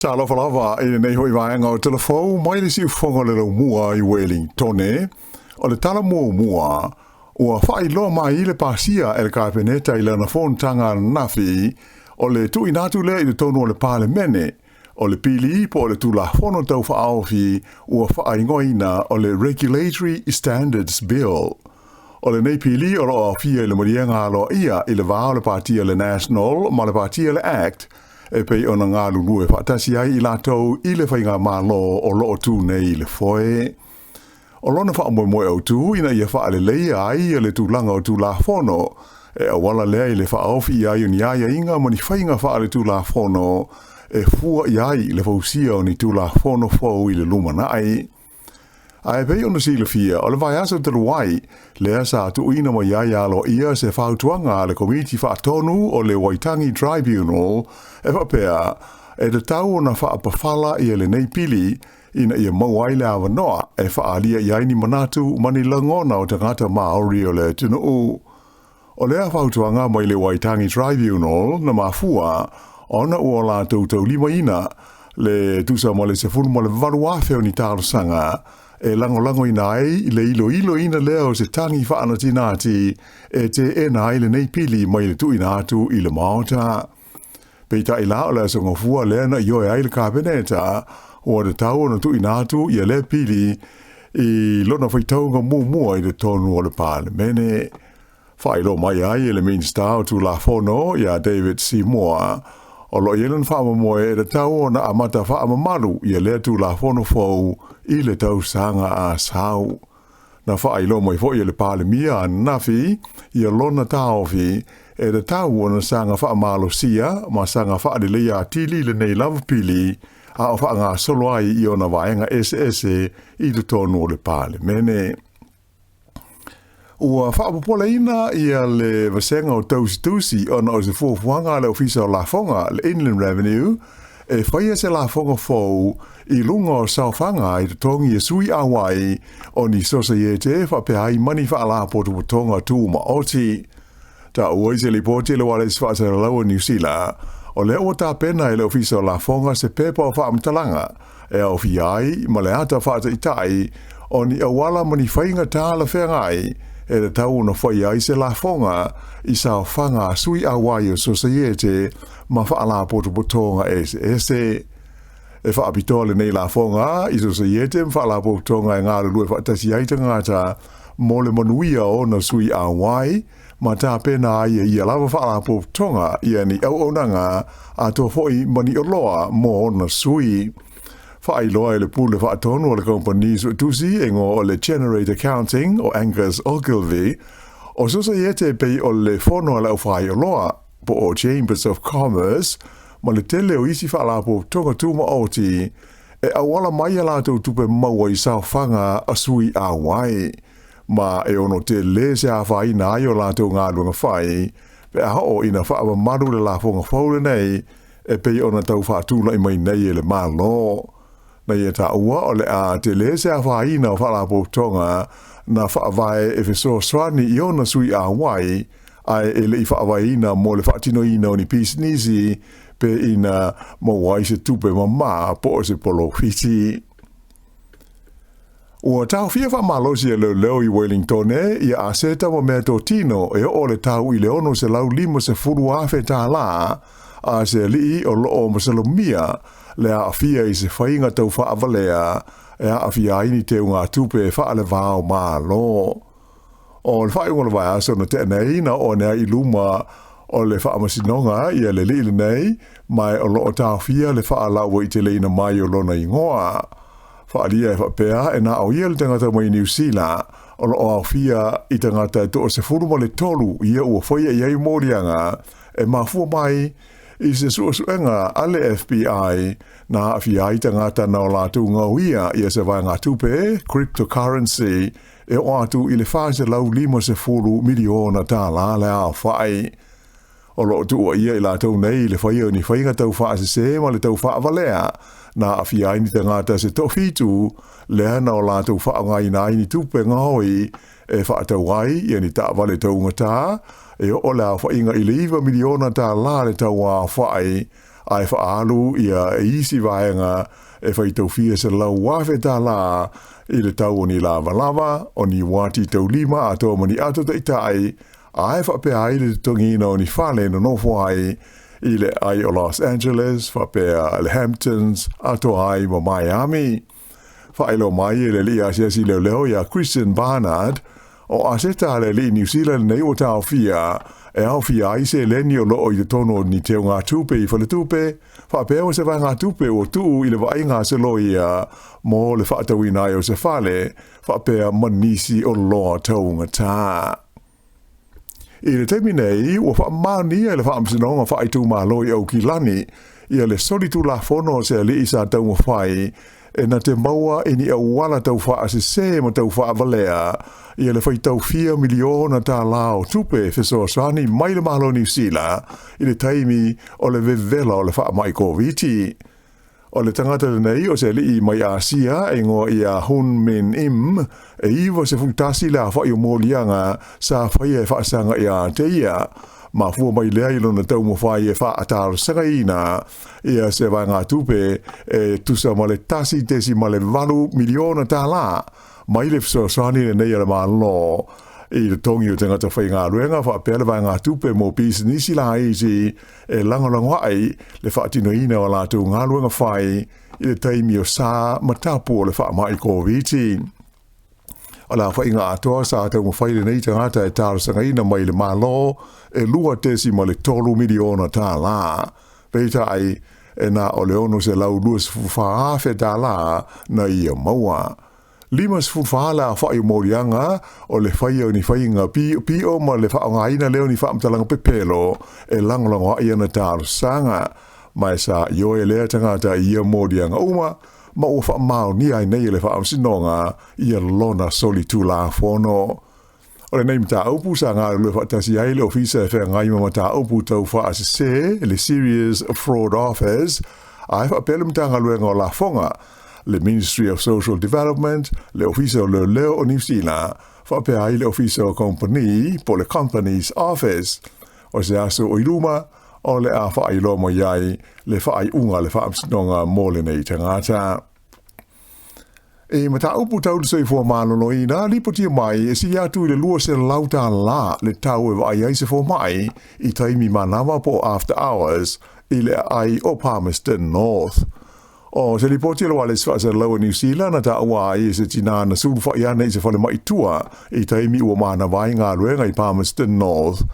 Talofa lava i lenei foi vaega o Telefou mai le siufofoga o le laumua i Welingtone. O le tala muamua, ua faailoa mai le pasia e le Kapeneta i lana fonotaga ananafi, o le tuuina atu lea i totonu o le Palemene, o le pili po o le Tulafono Tau Faaofi ua faaigoaina o le Regulatory Standards Bill. O lenei pili o lo o aofia i le maliega aloaia i le va o le Pātia le National ma le Pātia le Act, e pei ona galulue faatasi ai i latou i le faigamalo o lo o tu nei i le foe. O lona faamoemoe autu ina ia faaleleia ai le tulaga o Tulafono, e auala lea i le faaofi i ai o ni aiaiga ma ni faiga faaletulafono e fua i ai le fausia o ni Tulafono fou i le lumanai. Ae pei ona silafia, o le vaiaso talu ai, lea sa tuuina mai ai aloaia se fautuaga a le Komiti Faatonu o le Waitangi Tribunal e faapea, e tatau ona faapafala ia lenei pili ina ia maua ai le avanoa e faaalia i ai ni manatu ma ni lagona o tagata Māori o le atunuu. O lea fautuaga mai le Waitangi Tribunal na mafua ona ua latou taulimaina le tusa ma le 18,000 o ni talosaga e lagolagoina ai le iloiloina lea o se tagi faanatinati e teena ai lenei pili mai le tuuina atu i le Maota. Peitai la o le aso gafua lea na ioe ai le Kapeneta ua tatau ona tuuina atu ia lea pili i lona faitauga muamua i totonu o le Palemene. Faailoa mai ai e le Minisita o Tulafono ia David Seymour, o lo o i ai lona faamoemoe e tatau ona amata faamamalu ia lea Tulafono fou i le tausaga a sau. Na faailoa mai foi e le Palemia ananafi ia lona taofi e tatau ona saga faamalosia ma saga faaleleia atili lenei lava pili a o faagasolo ai i ona vaega eseese i totonu o le Palemene. Ua faapopoleina ia le vasega o tausitusi ona o se fuafuaga a le Ofisa o Lafoga, le Inland Revenue, e faia se lafoga fou i luga o saofaga i totogi e sui auai o ni sosaiete faapea ai ma ni faalapotopotoga tumaoti. Taua i se lipoti a le Ualesi Faasalalau o Niu Sila, o lea ua tapena e le Ofisa o Lafoga se pepa o faamatalaga e aofia ai ma le ata faataitai o ni auala ma ni faiga talafeagai e tatau ona faia ai se lafoga i saofaga a sui auai o sosaiete ma faalapotopotoga eseese. E faapitoa lenei lafoga i sosaiete ma faalapotopotoga e galulue faatasi ai tagata mo le manuia o ona sui auai ma tapena ai e ia lava faalapotopotoga ia ni auaunaga atoa foi ma ni oloa mo ona sui. Faailoa e le pule faatonu o le kamupani suetusi e igoa o le Generate Accounting o Angus Ogilvie, o sosaiete pei o le Fono a le Aufaioloa, po o Chambers of Commerce, ma le tele o isi faalapotopotoga tumaoti e auala mai a latou tupe maua i saofaga a sui auai, ma e ono tele se afaina ai o latou galuega fai pe a oo ina faamamalu le lafoga fou lenei e pei ona tau faatulai mai nei e le Malo. Na ia taua o le a tele se afaina o faalapotopotoga na faavae e fesoasoani i ona sui auai ae e le i faavaeina mo le faatinoina o ni pisinisi pe ina maua ai se tupe mamā po o se polofiti. Ua taofia faamalosi e leoleo i Wellingtone ia aseta ma meatotino e oo le tau i le $650,000 tālā a se alii o lo o masalomia le aafia i se faiga tau faavalea e aafia ai ni teugatupe e faalevao Malo. O le faaiuga o le vaiaso na tea nei na oo ane ai i luma o le faamasinoga ia le alii lenei, ma o lo o taofia le faalauaiteleina mai o lona igoa. Faaalia e faapea e na o ia le tagata mai Niu Sila o lo o aofia i tagata e 13 ia ua faia i ai moliaga e mafua mai i se suesuega a le FBI na aafia ai tagata na o latou gauia ia se vaegatupe cryptocurrency e oo atu i le $450 miliona tālā le aofai. O lo o tuuaia i latou nei i le faia o ni faiga tau faasese ma le tau faavalea na aafia ai ni tagata se toafitu lea na o latou faaaogaina ai ni tupe gaoi e faatau ai ia ni taavale taugatā e oo le aofaiga i le $9 miliona tālā le tau aofai. Ae faaalu ia isi vaega e faitaufia $100,000 i le tau o ni lavalava, o ni uati taulima atoa ma ni ato taitai, ae faapea ai le totogiina o ni fale e nonofo ai i le aai o Los Angeles, faapea le Hamptons, atoa ai ma Miami. Faailoa mai e le alii asiasi leoleo ia Christian Barnard, o aseta a le alii Niu Sila lenei ua taofia, e aofia ai seleni o loo i totonu o ni teugatupe i faletupe, faapea ma se vaegatupe ua tuu i le vaaiga a se loia mo le faatauina ai o se fale, faapea ma nisi o loa taugata. I le taimi nei, ua faamaonia e le Faamasinoga Faaitumalo i Aukilani ia le solitulafono o se alii sa taumafai e na te maua i ni auala tau faasese ma tau faavalea ia le faitau fia miliona tālā o tupe fesoasoani mai le Malo Niu Sila i le taimi o le vevela o le faamai Koviti. O le tagata lenei o se alii mai Asia e igoa ia Hun Min Im, e 91 le afa'i o moliaga sa faia e faasaga ia te ia. Mafua mai lea i lona taumafai e faatalosagaina ia se vaegatupe e tusa ma le $1.8 miliona tālā mai le fesoasoani lenei a le Malo i le togi o tagata faigaluega faapea le vaegatupe mo pisinisi laiti e lagolago ai le faatinoina o latou galuega fai i le taimi o sa ma tapu o le faamai Koviti. O le aofaiga atoa sa taumafai lenei tagata e talosagaina mai le Malo e $2.3 miliona tālā. Peitai, e na o le $624,000 tālā na ia maua. 54 le aofai o moliaga o le faia o ni faiga piopio ma le faaaogaina lea o ni faamatalaga pepelo e lagolago ai ana talosaga. Ma e sa ioe lea tagata i ia moliaga uma ma ua faamaonia ai nei e le Faamasinoga ia lona solitulafono. O lenei mataupu sa galulue faatasi ai le Ofisa e feagai ma mataupu tau faasese, le Serious Fraud Office, ae faapea le Matagaluega o Lafoga, le Ministry of Social Development, le Ofisa o Leoleo o Niu Sila, faapea ai le Ofisa o Kompani po o le Companies Office. O se aso o i luma, o le a faailoa mai ai le faaiuga a le Faamasinoga mo lenei tagata. E mataupu tau le soifua maloloina, lipotia mai e sili atu i le $200 le tau e vaai ai se fomai i taimi manava po o after hours i le aai o Palmerston North. O se lipoti a le Wireless Faasalalaua Niu Sila na taua ai e se tinā na sulufa'i ane i se falemai tua i taimi ua manava ai galuega i Palmerston North,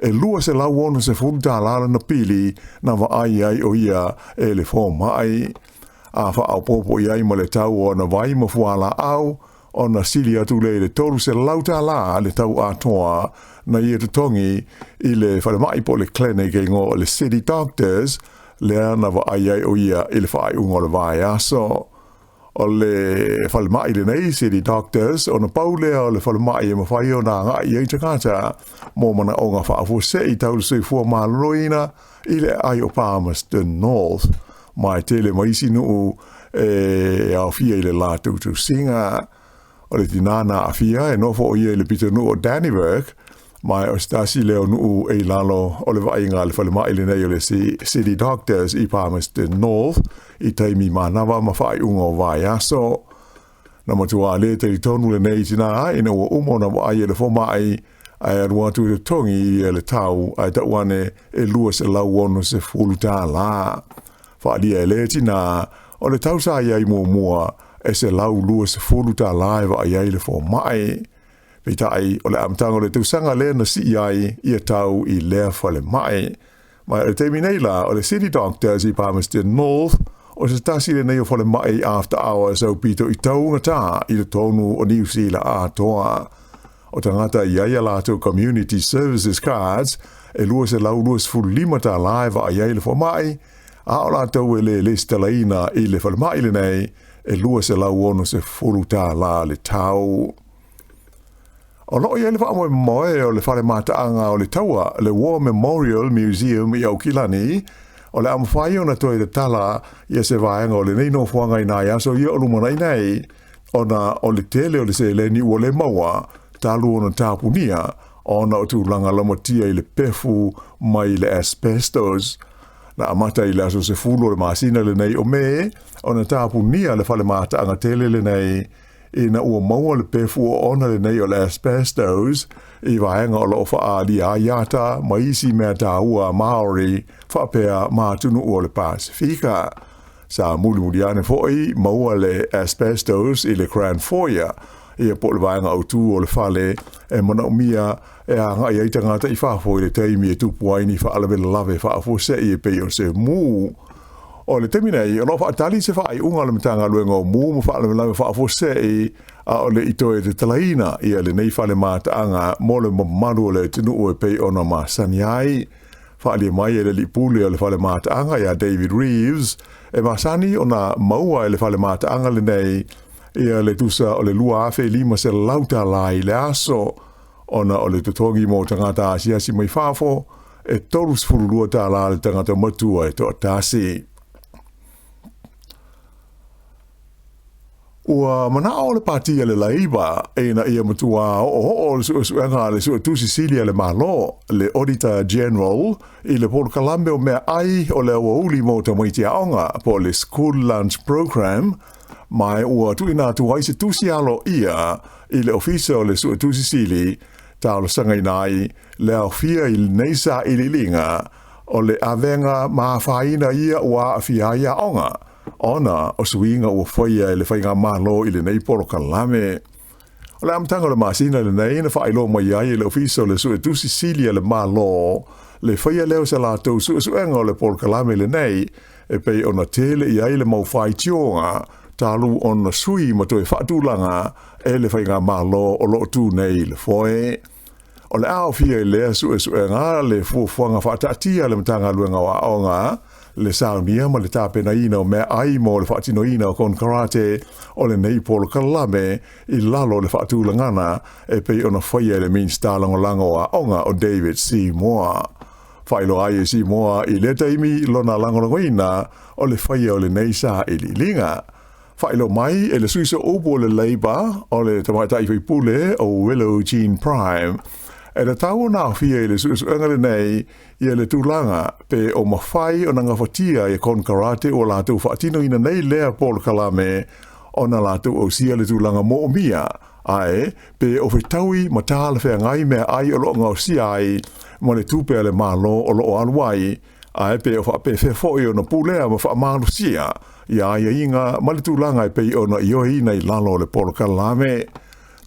e $260 lana pili na vaai ai o ia e le fomai. A faaopoopo i ai ma le tau o ana vai ma fualaau, ona sili atu lea i le $300 le tau atoa na ia totogi i le falemai po o le clinic e igoa o le City Doctors, lea na vaai ai o ia i le faaiuga o le vaiaso. O le falemai lenei, City Doctors, ona pau lea o le falemai e mafai ona agai i ai tagata mo manaoga faafuasei tau le soifua maloloina i le aai o Palmerston North. Ma e tele ma isi nuu e aofia i le latou tausiga. O le tinā na aafia e nofo o ia i le pitonuu o Dannevirke, ma o se tasi lea o nuu e i lalo o le vaaiga a le falemai lenei o le City Doctors i Palmerston North i taimi manava ma faaiuga o vaiaso. Na matua le talitonu lenei tinā ina ua uma ona vaai e le fomai ae alu atu i le togi i le tau ae tau ane e $260. Faaalia e lea tinā, o le tau sa i ai muamua e $120 e vaai ai le fomai. Peitai, o le amataga o le tausaga lea na sii ai ia tau i lea falemai. Ma o le taimi nei la, o le City Doctors i Palmerston North, o se tasi lenei o falemai after hours au pito i taugata i totonu o Niu Sila atoa. O tagata i ai a latou Community Services Cards e $225 e vaai ai le fomai, a o latou e le lesitalaina i le falemai lenei e $260 le tau. O loo i ai le faamoemoe o le fale mataaga o le taua, le War Memorial Museum i Aukilani, o le a mafai ona toe tatala ia se vaega o lenei nofoaga i nai aso ia o lumanai nei, ona o le tele o le seleni ua le maua talu ona tapunia ona o tulaga lamatia i le pefu mai le asbestos. Na amata i le aso 10 o le masina lenei o Me, ona tapunia le fale mataaga tele lenei ina ua maua le pefu oona lenei o le asbestos i vaega o lo o faaalia ai ata ma isi mea taua a Māori faapea ma atunuu o le Pasefika. Sa mulimuli ane foi maua le asbestos i le Grand Foyer, ia po o le vaega autu o le fale e manaomia e agai ai tagata i fafo i le taimi e tupu ai ni faalavelave faafuasei e pei o se mū. O le taimi nei, o lo o faatali se faaiuga a le Matagaluega o Mū ma Faalavelave Faafuasei a o le i toe tatalaina ia lenei fale mataaga mo le mamalu o le atunuu e pei ona masani ai. Faaalia mai e le alii pule o le fale mataaga ia David Reeves, e masani ona maua e le fale mataaga lenei ia le tusa o le $2,500 i le aso, ona o le totogi mo tagata asiasi mai fafo e $32 le tagata matua e toatasi. Ua manao le Pati a le Leipa ina ia matuā oooo le suesuega a le Suetusi Sili a le Malo, le Auditor General, i le polokalame o meaai o le aoauli mo tamaiti aoga, po o le School Lunch Programme, ma ua tuuina atu ai se tusi aloaia i le Ofisa o le Suetusi Sili, talosagaina ai le aofia i lenei sailiiliga o le avega ma afaina ia ua aafia ai aoga, ona o suiga ua faia e le Faigamalo i lenei polokalame. O le amataga o le masina lenei na faailoa mai ai e le Ofisa o le Suetusi Sili a le Malo le faia lea o se latou suesuega o le polokalame lenei e pei ona tele i ai le mau faitioga talu ona sui ma toe faatulaga e le Faigamalo o lo o tu nei i le foe. O le a aofia i lea suesuega le fuafuaga faataatia a le Matagaluega o Aoga, le saunia ma le tapenaina o meaai mo le faatinoina o konekarate o lenei polokalame i lalo o le faatulagana e pei ona faia e le Minisita Lagolago o Aoga o David Seymour. Faailoa ai e Seymour i lea taimi lona lagolagoina o le faia o lenei sailiiliga. Faailoa mai e le sui sooupu o le Labour o le tamaitai faipule o Willow Jean Prime, e tatau ona aofia i le suesuega lenei ia le tulaga pe o mafai ona gafatia e konekarate ua latou faatinoina nei lea polokalame ona latou ausia le tulaga moomia, ae pe o fetaui ma talafeagai meaai o lo o gaosia ai ma le tupe a le Malo o lo o alu ai, ae pe o faapefea foi ona pulea ma faamalosia ia aiaiga ma le tulaga e pei ona ioeina i lalo o le polokalame.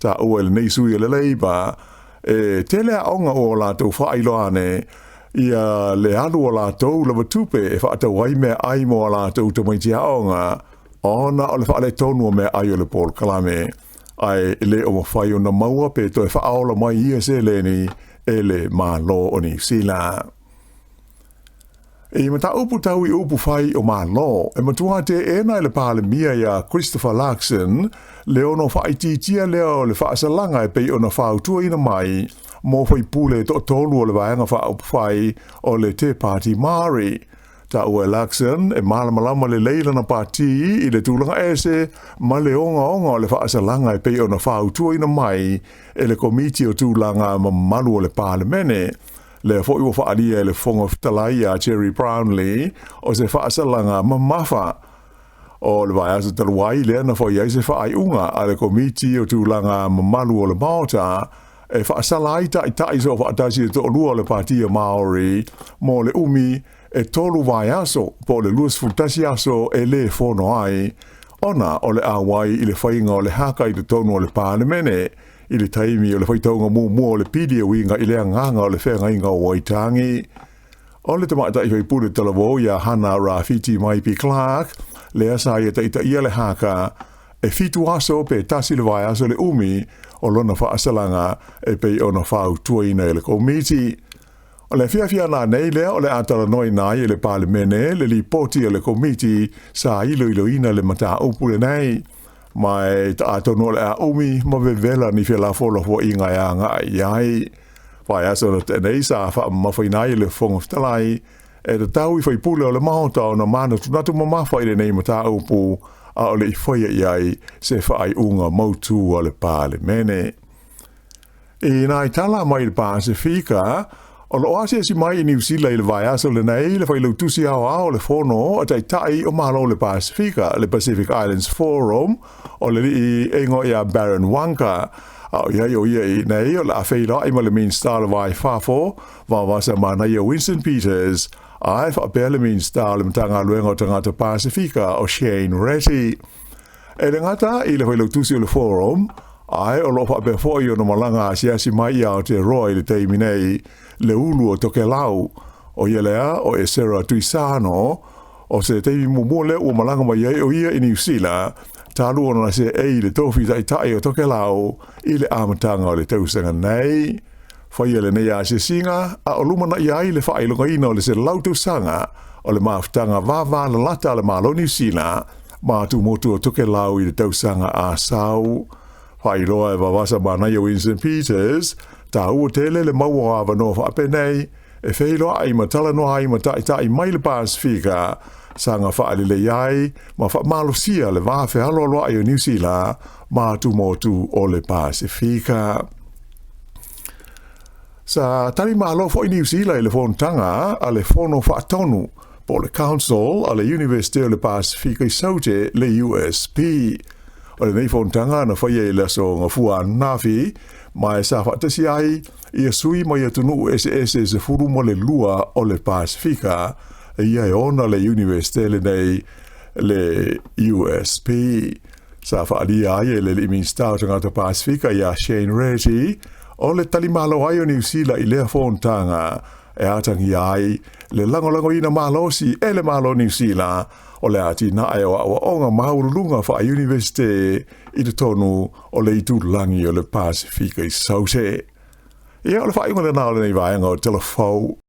Taua e lenei sui o le Leipa, e tele aoga ua latou faailoa ane ia le alu o latou lava tupe e faatau ai meaai mo a latou tamaiti aoga ona o le faaletonu o meaai o le polokalame, ae le o mafai ona maua pe toe faaola mai ia seleni e le Malo o Niu Sila. I mataupu tau i upu fai o Malo, e matua teena e le Palemia iā Christopher Luxon le ono faaitiitia lea o le faasalaga e pei ona fautuaina mai mo faipule e toatolu o le Vaega Faaupufai o le Te Pāti Māori. Taua e Luxon e malamalama lelei lana pāti i le tulaga ese ma le ogaoga o le faasalaga e pei ona fautuaina mai e le Komiti o Tulaga Mamalu o le Palemene. Lea foi ua faaalia e le Fofoga Fetalai ia Gerry Brownlee o se faasalaga mamafa o le vaiaso talu ai lea na fai ai se faaiuga a le Komiti o Tulaga Mamalu o le Maota e faasala ai taitai soofaatasi e toalua o le Patia Māori mo le umi e tolu vaiaso po o le 21 aso e lē fono ai ona o le auai i le faiga o le haka i totonu o le Palemene i le taimi o le faitauga muamua o le pili e uiga i le agaga o le feagaiga o Waitangi. O le tamaitai faipule talavou iā Hana Rāwhiti Maipi Clark, lea sa ia taitaia le haka, e fitu aso pe tasi le vaiaso le umi o lona faasalaga e pei ona fautuaina e le Komiti. O le afiafi ananei lea o le a talanoaina ai e le Palemene le lipoti a le Komiti sa iloiloina le mataupu lenei. Ma e atonu o le a umi ma vevela ni felafolafoaiga e agai i ai. Vaiaso na tea nei sa faamamafaina ai e le Fofoga Fetalai e tatau i faipule o le Maota ona manatunatu mamafa i lenei mataupu a o le i faia i ai se faaiuga mautu a le Palemene. I nai tala mai le Pasefika, O lo o asiasi mai i Niu Sila i le vaiaso lenei le Failautusi Aoao o le Fono a Taitai o Malo o le Pasefika, le Pacific Islands Forum, o le alii e igoa ia Baron Waqa, a o i ai o ia i inei o le a feiloai ma le Minisita o le Va i Fafo, Vaovasamanaia Winston Peters, ae faapea le Minisita o le Matagaluega o Tagata Pasefika o Shane Reti. E le gata i le Failautusi o le Forum, ae o lo o faapea foi ona malaga asiasi mai i Aotearoa i le taimi nei le ulu o Tokelau, o ia lea o Esera Tuisano, o se taimi muamua lea ua malaga mai ai o ia i Niu Sila, talu ona seei i le tofi taitai o Tokelau i le amataga o le tausaga nei. Faia lenei asiasiga a o lumanai ai le faailogaina o le 100 tausaga o le mafutaga vavalalata a le Malo o Niu Sila ma Tumotu o Tokelau i le tausaga a sau. Faailoa e Vaovasamanaia Winston Peters, taua tele le maua o avanoa faapenei e feiloai ma talanoa ai ma taitai mai le Pasefika, saga faalelei ai ma faamalosia le va fealoaloai o Niu Sila ma Tumotu o le Pasefika. Sa tali malo foi Niu Sila i le fonotaga a le Fono Faatonu po o le Council a le Iunivesite o le Pasefika i Saute, le USP. O lenei fonotaga na faia i le aso Gafua ananafi, ma e sa faatasi ai ia sui mai atunuu eseese e 12 o le Pasefika, ia e ona le Iunivesite lenei le USP. Sa faaalia ai e le alii Minisita o Tagata Pasefika ia Shane Reti, o le talimalo ai o Niu Sila i lea fonotaga e atagia ai le lagolagoina malosi e le Malo o Niu Sila o le atinae o aoaoga maualuluga faa-iunivesite i totonu o le itulagi o le Pasefika i Saute. Ia, o le faaiuga lena o lenei vaega o Tala Fou.